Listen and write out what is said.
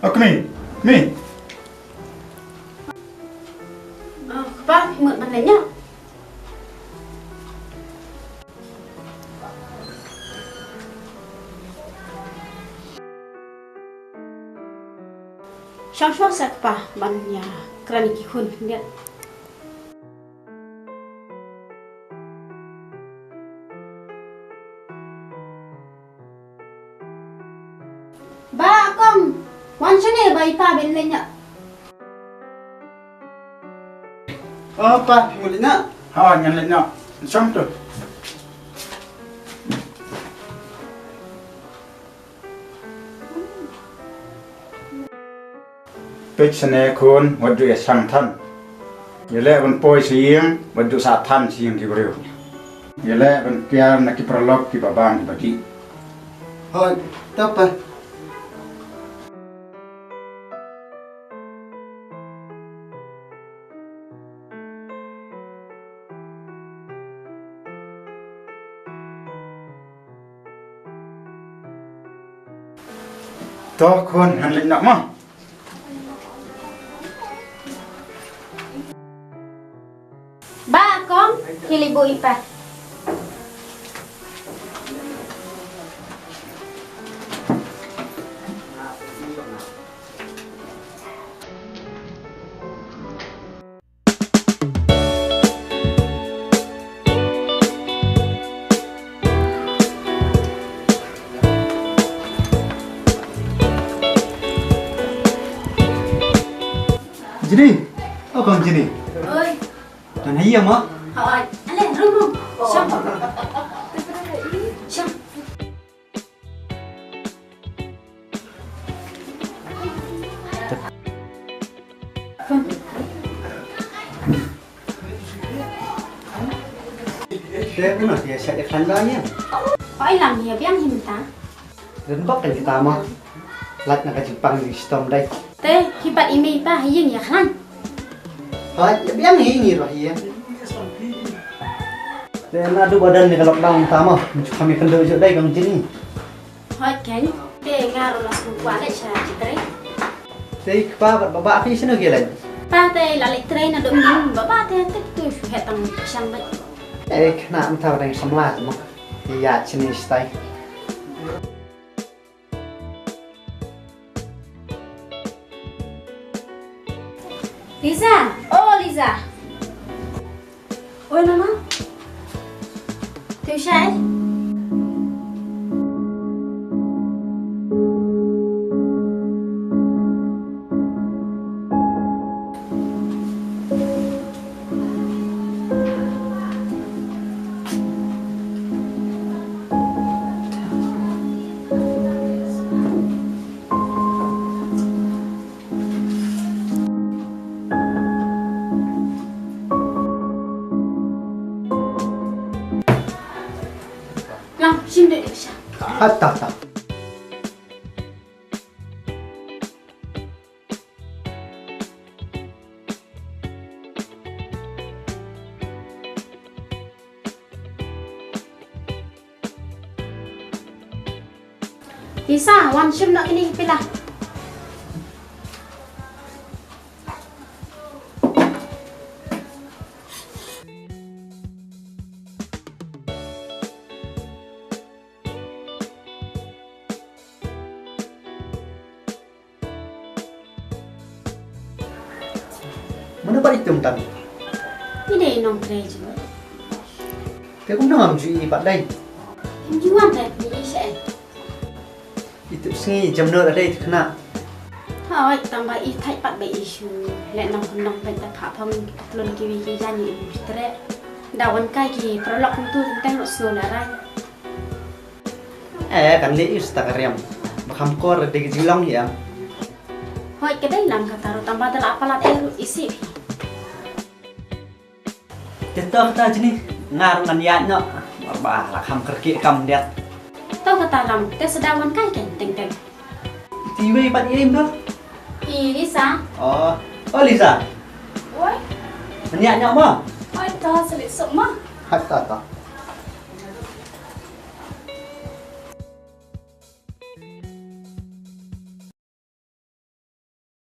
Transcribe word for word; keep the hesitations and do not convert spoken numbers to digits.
Oh, kmie, kmie. Oh, kpa, mut ban leit noh. Shong shong sa kpa ban ïa kren ki khun khyndiat. Ba, Kong, wan shane ba i pa ban leit noh. Oh, pa, ngan leit noh. Ha, ngan leit noh. Shong tu. Peit shane khun, wat ju ïa shang than. Ïa leh ban poi sha ïing, wat ju sah than sha ïing ki briew. Ïa leh ban kiar na ki paralok kiba bang kiba dih. Hooid, to pa. To khun, ngan leit noh mo. Ba, Kong, phi leit buh ïa i pa. Jenny, oh Kong Jenny. Oi. Don ha ïing mo? Hooid. Ale, rum rum. Shong. Shong. Te uno te sa de khanda ni. Oi lang, ïa biang hi mynta. Don bok kan kita mo. Lait na ka jingpang ni stom dai. Te hi pat i mei i pa ha ïing ïa khlaiñ. Hooid, ïa biang hi ngi ruh ïa. Te naduh ba don ni ka lockdown mynta mo. Mynta kami kynduh ju dai kam jin. Hooid kan. Te nga ruh la sngewkwah leh sha jingtrei. Te kpa bad baba phi shano ki leh? Pa te la leh trei naduh mynnin, baba te te tu shu heh tang shang bad. Eh, khnang mynta ba dang samla mo. Ïa chini stai. Liza, oh Liza. Oi, Nana. Te u shah, eh? Lang, shim deh, deh, sha. Ah, ta, ta. Lisa, wan shim noh kine ki pila. Mano pat i Tum tan? I dei nongtrei jong. Te kumno ngam ju i pat dei? Im ju wan dei ni i sha. I Tum sngi jam no dei te kena. Hooid, tang ba i thait pat ba i shu leh nong nong peit ta pha phong plun kiwi ki jan i im ju trei. Da wan kai ki paralok kumtu teng teng lo sno la rai. Eh, kan leh ïa u sta ka riam. Ba kham kor de ka jinglong hi am. Hooid, ka dei lang kata ruh tang ba da la palat eh ruh isi. Te to kata jini nga ruh ngan ïaid noh. Ba la kham kyrkieh kam diat. To kata lam te sdang wan kai ken teng teng. Ti wei pat ïa im to. I Lisa. Oh, oh Lisa. Oi. Ngan ïaid noh mo. Oi, to sa leit suk mo. Hooid to to.